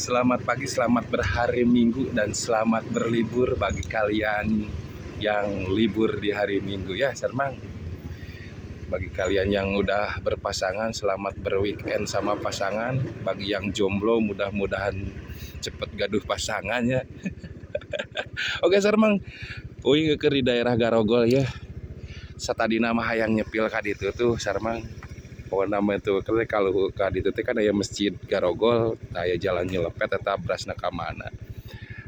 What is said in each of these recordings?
Selamat pagi, selamat berhari Minggu, dan selamat berlibur bagi kalian yang libur di hari Minggu ya, Sarmang. Bagi kalian yang udah berpasangan, selamat berweekend sama pasangan. Bagi yang jomblo, mudah-mudahan cepet gaduh pasangannya. Oke, Sarmang. Uing keur di daerah Garogol ya. Satadina mah hayang nyepil ka ditu tuh, Sarmang. Pokokna mah itu kalau ka ditu teh kan aya Masjid Garogol, aya jalan nyelepet eta berasna ka mana.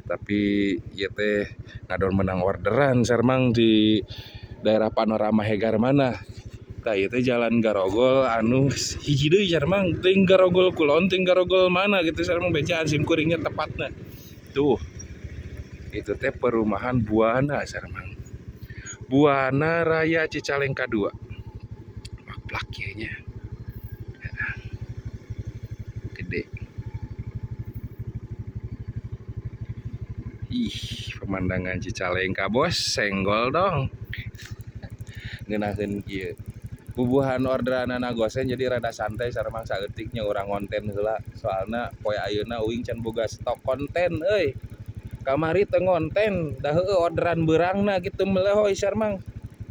Tapi ieu teh ngadon menang orderan Sarmang di daerah Panorama Hegar mana. Tah ieu teh jalan Garogol anu hiji deui Sarmang, teuing Garogol kulon teuing Garogol mana gitu Sarmang, bejaan sim kuringnya tepatna. Tuh. Itu teh perumahan Buana Sarmang. Buana Raya Cicalengka 2. Plak ieu nya. Gede. Ih, pemandangan Cicalengka bos, senggol dong. Ngeunaheun kieu. Bubuhan orderanana gosen jadi rada santai sareng saeutiknya urang konten heula. Soalna poe ayeuna uing can boga stok konten euy. Kamari teu ngonten, da heueuh orderan beurangna kitu melehoy sarmang.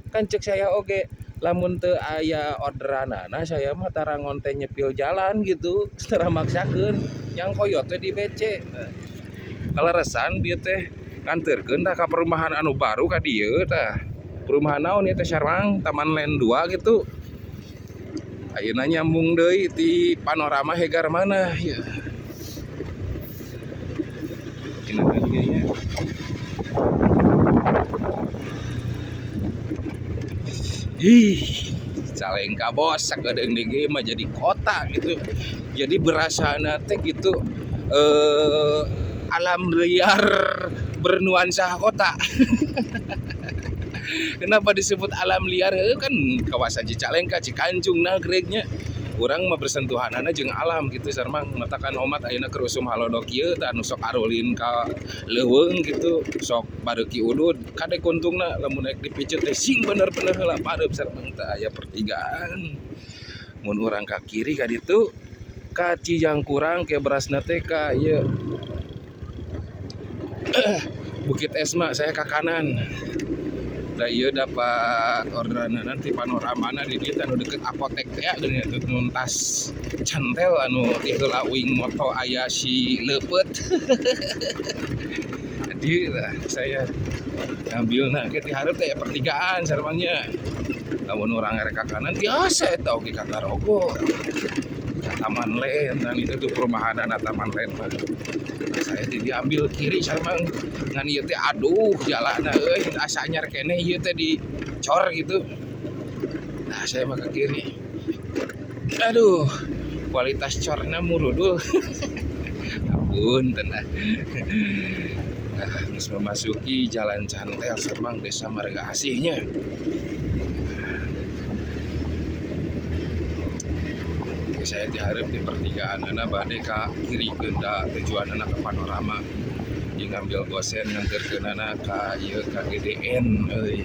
Kan cek saya oge, lamun teu aya orderanana saya mah tara ngonten nyepil jalan gitu, tara maksakeun. Yang koyot teh di BC. Kaleresan dieu teh nganterkeun tah ka perumahan anu baru ka dieu tah. Perumahan naon ieu teh Sarmang, Taman Land 2 gitu. Ayeuna nyambung deui ti Panorama Hegar mana ieu. Ih, Cicalengka bos, sakedeung deui mah jadi kota gitu. Jadi berasana teh gitu, alam liar bernuansa kota. Kenapa disebut alam liar? Kan kawasan Cicalengka, Cikancung, Nagregnya. Urang mah bersentuhanana jeung alam gitu Sarmang. Matakan omat ayeuna keur usum halodok ieu tah anu sok arulin ka leuweung gitu, sok bareuki udud. Kade kuntungna lamun naik dipiceut teh sing bener-bener heula pareup Sarmang teh aya pertigaan. Mun urang ka kiri ka ditu ka Cijangkurang ke berasna teh ka ieu Bukit Esma, saya ka kanan. Da ieu dapat orderan nanti panoramana di dieu anu deket apotek teh ya, geuning atuh nuntas cantel anu ti heula uing moto aya si leupeut. Jadi lah saya ngambilna ke ti hareup teh pertigaan sarmangnya. Lamun urang rek ka kanan biasa eta oge ka Garogol. Ka Taman Land, dan itu tuh perumahanana Taman Land mah. Saya teh diambil kiri sarmang ngan ieu teh aduh jalanna euy asa anyar keneh ieu teh dicor gitu. Nah, saya mah ke kiri. Aduh, kualitas corna murudul. Ampun tenang. Nah, geus memasuki Jalan Cantel Sarmang Desa Marga Asihnya. Saya diharap di pertigaan anak bade ka kiri genda tujuan anak ke Panorama. Di ngambil gosen nganterkeun anak ka ieu ka GDN euy.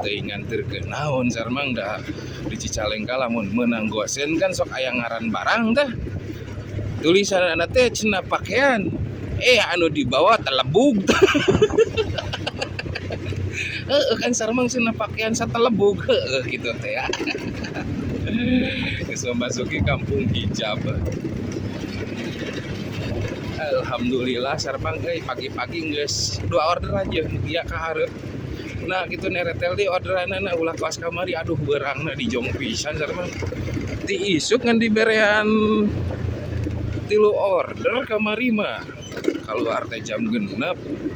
Teuing nganterkeun naon Sarmang da di Cicalengka lamun meunang gosen kan sok aya ngaran barang tah. Tulisan anak teh cenah pakaian. Anu dibawa telebug. Heeh kan Sarmang cenah pakaian satelebug heueuh kitu teh ya. Geus memasuki kampung hijab. Alhamdulillah Sarmang euy pagi-pagi geus 2 order aja dia ka hareup. Nah kitu neretel di orderanana ulah kawas kamari aduh beurangna dijong pisan Sarmang. Ti isuk ngan diberean 3 order kamari mah. Kaluar teh jam 6,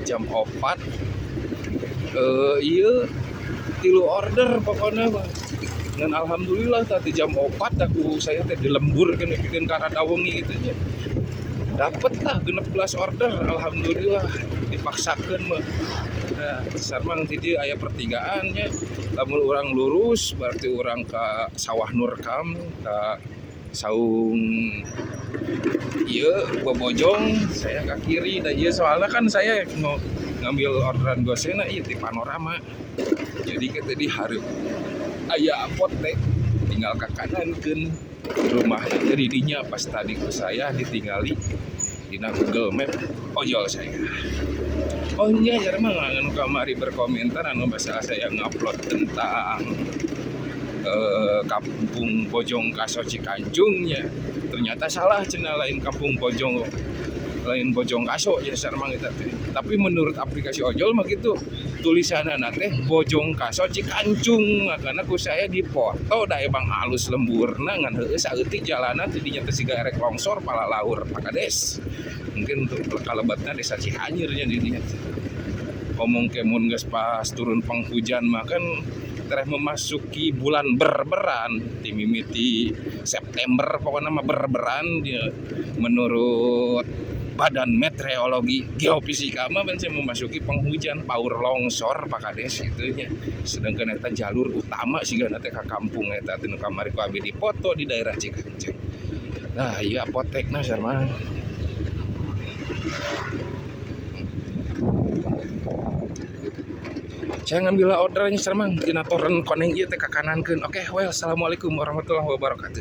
jam 4. Ieu 3 order pokona mah. Dan alhamdulillah tadi jam 4 aku saya teh dilemburkeun nepikeun ka rada wengi kitu nya. Dapet lah 16 order alhamdulillah dipaksakeun mah. Nah, Sarmang ti dieu aya pertigaannya. Lamun urang lurus berarti urang ka Sawah Nurkam, ka Saung ieu Bobojong, saya ka kiri da ieu soalna kan saya ngambil orderan gosena ieu di Panorama. Jadi kita di hareup aya apotek tinggal ka kanankeun rumah jadi dinya pas tadi ku saya ditinggali Dina Google Map ojol saya. Oh iya, ya emang anu kamari berkomentar anu masalah saya ngupload tentang Kampung Bojong Kaso Cikancungnya, ternyata salah cenah, lain Kampung Bojong, lain Bojong Kaso ya sarmang eta teh. Tapi menurut aplikasi ojol mah gitu tulisanna teh Bojong Kaso Cikancung. Karena ku saya dipoto da emang halus lemburna, ngan heueuh saeutik jalanan teh dinya teh siga erek longsor palalaur, Pak Kades. Mungkin untuk kalebatna Desa Cihanyir nya di dinya teh. Ngomong ke mun geus pas turun penghujan mah kan tereh memasuki bulan berberan ti mimiti September, pokoknya mah berberan dia. Menurut Badan Meteorologi Geofisika mah kan memasuki penghujan, paur longsor, Pak Kades, gitu nya. Sedangkan eta jalur utama sih teh ka kampung eta teh nu kamari ku abi dipoto di daerah Cikancung. Nah, iya, apotekna sarmang. Saya ngambil orderannya sarmang, tina toren koneng ieu teh ka kanankeun. Oke, well, assalamualaikum warahmatullahi wabarakatuh.